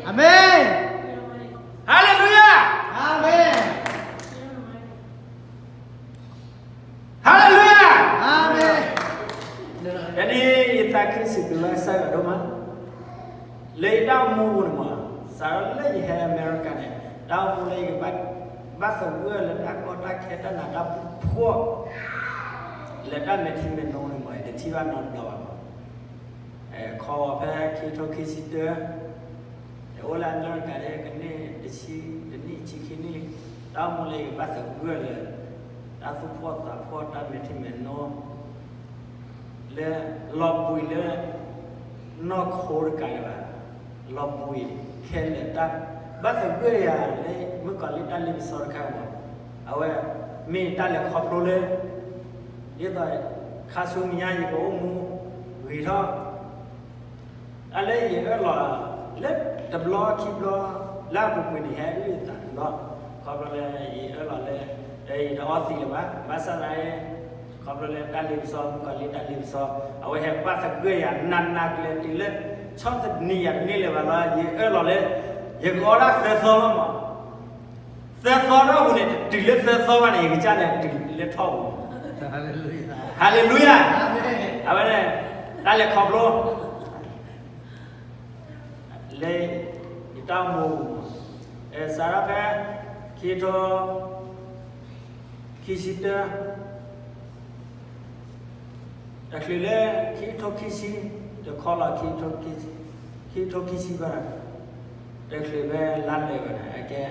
အၤမ့ၣ်. Hallelujah. အၤမ့ၣ်. Hallelujah. အၤမ့ၣ်. တနံၤအံၤ ယသးခုစံးဘျုးဘၣ်ကစၢ်ယွၤဒိၣ်မး လၢယတၢ်အိၣ်မူအပူၤန့ၣ်မး, စးထီၣ်လၢယဟဲအမဲရကၤန့ၣ်, တၢ်အိၣ်မူလၢယကဘၣ်, ဘၣ်သဂၢၢ်လၢတၢ်ကီတၢ်ခဲ တၢ်နးတၢ်ဖှီၣ်, လၢတၢ်မဲာ်ထံမဲာ်နိန့ၣ်မး ယတထံၣ်ဘၣ်နီတဘျီဘၣ်မး. ခီဖဲခံကထိခံဆံတၢ, ယအိၣ်လၢအမဲရကၤဒ်ကန့ၢ်တဆံ, တနံၣ်ဆံခံနံၣ်, တၢ်အိၣ်မူလၢယကဘၣ်သဂၢၢ်လၢ တၢ်သူၣ်ဖှီၣ်သးဖှီၣ် တၢ်မဲာ်ထံမဲာ်နိ လၢလီၤဘှံးလၢ နီၢ်ခိတကးဒံးဘၣ်, လီၤဘှံးခဲလၢာ်တၢ်, ဘၣ်သဂၢၢ်ယၤလၢမုၣ်ကီၤလံၢ်တၢ်လ့ပစီတခါမး, အဝဲမ့ၢ်တၢ်လဲၤခီဖျိလၢ ဒ်သိးခါဆူညါယကအိၣ်မူဂ့ၤထီၣ် တၢ်လၢယအၢၣ်လီၤ လၢတဘျီခံဘျီ လၢအပူၤကွံာ်န့ၣ် ဟဲအုၣ်ယသးတဘျီ, ခီဖျိလၢယအၢၣ်လီၤလၢ ယတအီသံးလၢၤဘၣ်, ဘၣ်ဆၣ်သနာ်က့ ခီဖျိလၢတၢ်လ့ပစီ မုၣ်ကီၤလံၢ်တၢ်လ့ပစီ, အဝဲဟဲဘၣ်သဂၢၢ်ယၤနးနးကလဲာ်တုၤလၢ ဆီၣ်သနံးယၤတန့ၢ်လၢၤဘၣ်လီၤ. ယအၢၣ်လီၤလၢ ယကအီၣ်ဒၣ်သၢသီလီၤမး, သၢသီထီၣ်ပူၤန့ၣ် တတုၤလၢသၢသီဘၣ်န့ၣ် ယကစၢ်န့ၣ်တုၤလၢထီၣ်ပူၤ, Hallelujah. အဝဲန့ၣ် တၢ်လဲၤခီဖျိ လၢယတၢ်အိၣ်မူအပူၤ, စးထီၣ်ဖဲ ခံကထိခံဆံတၢ, တချုးလၢခံကထိခံဆံတခီလီၤ, ခံကထိခံဆံဘၣ်, တချုးဖဲလါလၢာ်ဘၣ်န့ၣ် အကဲ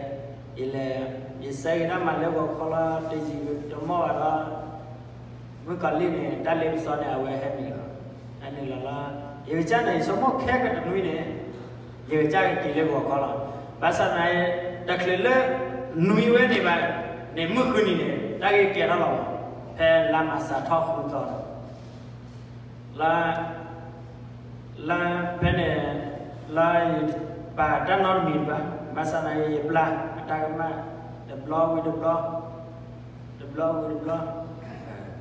ယလဲၤ ယဆၢဂ့ၤတၢ်မၤလၢဂီၤခီလီၤ, တယံာ်တမီၢ်ဘၣ်ဒီး မုၣ်ကီၤလံၢ်န့ၣ် တၢ်လ့ပစီန့ၣ် အဝဲဟဲနုာ်လီၤ, ဟဲနုာ်လီၤလီၤ. ယကစၢ်န့ၣ် ယဆိကမိၣ်ခဲကတနွံန့ၣ် ယကစၢ်ကက့ၤလၢဂီၤခီလီၤ. ဘၣ်ဆၣ်သနာ်က့ တချုးလၢနွံဝဲန့ၣ်ဘၣ်န့ၣ် မုၢ်ဃုနံၤန့ၣ် တၢ်ဂ့ၢ်ကဲထီၣ်လီၤမး, ဖဲလါမၢ်ၡးထီၣ်ဃုသီန့ၣ် လၢ လၢဖဲန့ၣ် လၢယပာ်တၢ်နီတမံၤတဘၣ်, ဘၣ်ဆၣ်သနာ်က့ ယပျၢ်အတၢ်ကမၣ် တဘျီဝံၤတဘျီ, တဘျီဝံၤတဘျီ, ခံ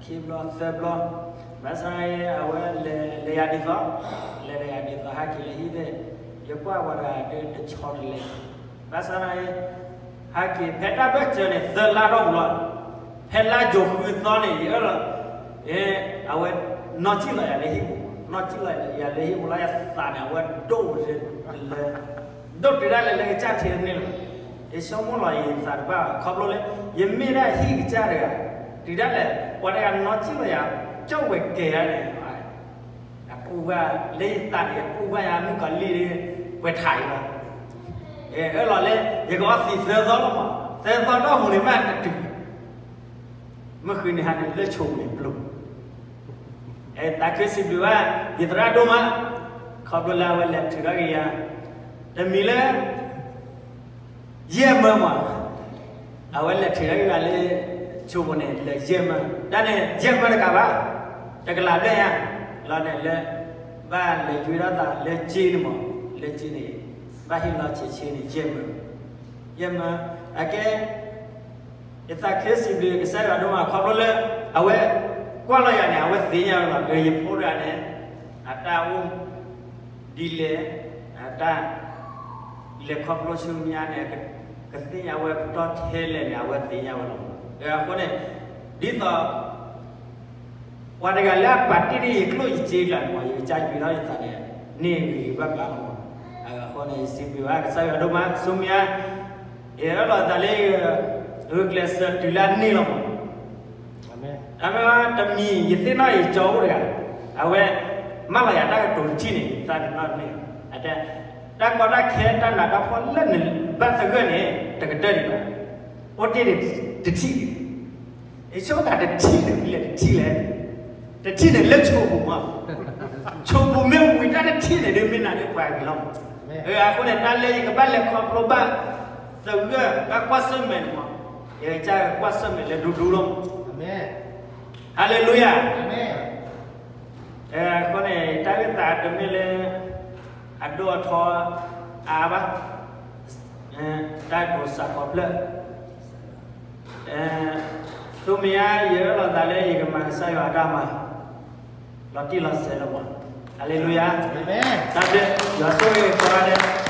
ဘျီသၢဘျီ, ဘၣ်ဆၣ်သနာ်က့ အဝဲလဲၤလဲၤယၤဒ်သိး, လဲၤလဲၤယၤဒ်သိး ဟဲက့ၤလၢဟံၣ်သ့ၣ်, ယကွၢ်ဝဲဒၣ်ဒီးတဆီတလဲ, ဘၣ်ဆၣ်သနာ်က့ ဟဲက့ၤဖဲတၢ်ဘၢၣ်စၢၤန့ၣ် သၢလါထီၣ်ပူၤလီၤ. ဖဲလါယူၤဃုသီန့ၣ် ယအၢၣ်လီၤ, အဝဲနီၢ်ကံၣ်လီၤယၤလၢဟံၣ်ပူၤ, နီၢ်ကံၣ်လီၤယၤလၢဟံၣ်ပူၤလီၤ. ယသးန့ၣ် အဝဲဒိၣ်လၢ ဒိၣ်တုၤဒၣ်လဲာ်လၢကစၢ်ထံးန့ၣ်လီၤ. ယဆိကမိၣ်လီၤယသးတဘၣ်ဘၣ် ခီဖျိလၢ ယမ့ၢ်ဒၣ်ဟံၣ်ကစၢ်တဂၤ, တုၤဒၣ်လဲာ် ပှၤတဂၤနီၢ်ကံၣ်လီၤယၤ ကၠီၣ်ဝဲကဲၤယၤန့ၣ် အပူၤဘၣ်လၢယသးန့ၣ် အပူၤဘၣ်ယၤ မုၣ်ကီၤလံၢ် ပှဲၤထးအံၤလီၤ. အၢၣ်လီၤလၢ ယကအီသံးသၢသီလီၤမး, သၢသီထီၣ်ပူၤန့ၣ်မးတတုၤ, မုၢ်ဃုနံၤဟါန့ၣ် လၢဆိပူၤန့ၣ်ပျိ, သးခုစံးဘျုးဘၣ် ယသရၣ်ဒိၣ်မး, ခီဖျိလၢအဝဲလဲၤထုးထီၣ်က့ၤယၤ တမံၤလၢ ယဲၢ်မၢမး, အဝဲလဲၤထုးထီၣ်က့ၤယၤလၢ ဆိပူၤန့ၣ် လဲၤယဲၢ်မၢ, တၢ်န့ၣ် ယဲၢ်မၢတကးဘၣ်, တကလးဘျဲၣ်ညါ, လီၤန့ၣ်လၢ ဘၣ်လဲၤယွံထီၣ်သးလၢက့န့ၣ်မး, လၢက့န့ၣ် ဘၣ်ဟ့ၣ်လီၤဆံးဆံးန့ၣ် ယဲၢ်မၢ, ယဲၢ်မၢ, အကဲ ယသးခုစံးဘျုးကစၢ်ယွၤဒိၣ်မး ခီဖျိလၢ အဝဲ ကွၢ်လီၤယၤန့ၣ် အဝဲသ့ၣ်ညါဝဲလီၤ, ယဖိတဂၤန့ၣ် အတၢ်အိၣ် ဒ်လဲၣ်, အတၢ် လဲၤခီဖျိဆူညါန့ၣ် ကသ့ၣ်ညါဝဲပတီၢ်ထဲလဲၣ်န့ၣ် အဝဲသ့ၣ်ညါဝဲလီၤ. အဃိန့ၣ် ဒ်သိး ပှၤတဂၤလၢအပာ်တ့ၢ်န့ၢ်ယကျိၣ်ယစ့ကျါန့ၣ်မး ယကစၢ်ယွံထီၣ်ယသးန့ၣ် န့ၢ်ဂ့ၤဂ့ၤဘၣ်ဘၣ်လီၤ. အဃိန့ၣ် ယစံးဘျုးဘၣ်ကစၢ်ယွၤဒိၣ်မး ဆူမဲာ်ညါ ယအၢၣ်လီၤသးလၢ ဂုာ်ကျဲးစၢးတုၤလၢအန့ၢ်လီၤမး. အမ့ၢ်တမံၤ ယသ့ၣ်နီၣ်ယကၠီအိၣ်တဂၤ, အဝဲ မၢလီၤယၤတၢ်ကတိၤတထံၣ်န့ၣ် သးတနီၣ်န့ၣ်, အတဲ တၢ်ကီတၢ်ခဲတၢ်နးတၢ်ဖှီၣ်လၢနဘၣ်သဂၢၢ်န့ၣ် တကတၢၢ်ဒံးဘၣ်, အိၣ်တ့ၢ်န့ၣ်တထံၣ်, ယဆိကမိၣ်တထံၣ်န့ၣ်လဲၣ် တထံၣ်လဲၣ်, တထံၣ်န့ၣ်လၢဆိပူၤမး, ဆိပူၤမ့ၢ်ဝံၤတၢ်တထံၣ်န့ၣ်ဒုးမ့ၢ်နၤဒုးပှၤဂ့ၤလီၤ. အဃိန့ၣ် တၢ်လၢယကဘၣ်လဲၤခီဖျိဘၣ်သဂၢၢ် ဘၣ်ကွၢ်ဆၢၣ်မဲာ်န့ၣ်မး, ယကစၢ်ကွၢ်ဆၢၣ်မဲာ်လၢဒူဒူလီၤ. ဟါလ့လူယၤ. အဃိန့ၣ် တၢ်ဂ့ၢ်သးတမ့ၢ်လၢ အဒိၣ်အထီအါဘၣ်, တၢ်ဒိးစးခီဖျၢၣ်, ဆူမဲာ်ညါ ယအၢၣ်လီၤသးလၢယကမၤကစၢ်ယွၤအတၢ်မၤ လီၤတံၢ်လီၤဆဲးလီၤမး. ဟါလ့လူယၤ. တၢ်ဘျုး, ယွၤဆိၣ်ဂ့ၤကိးဂၤဒဲး.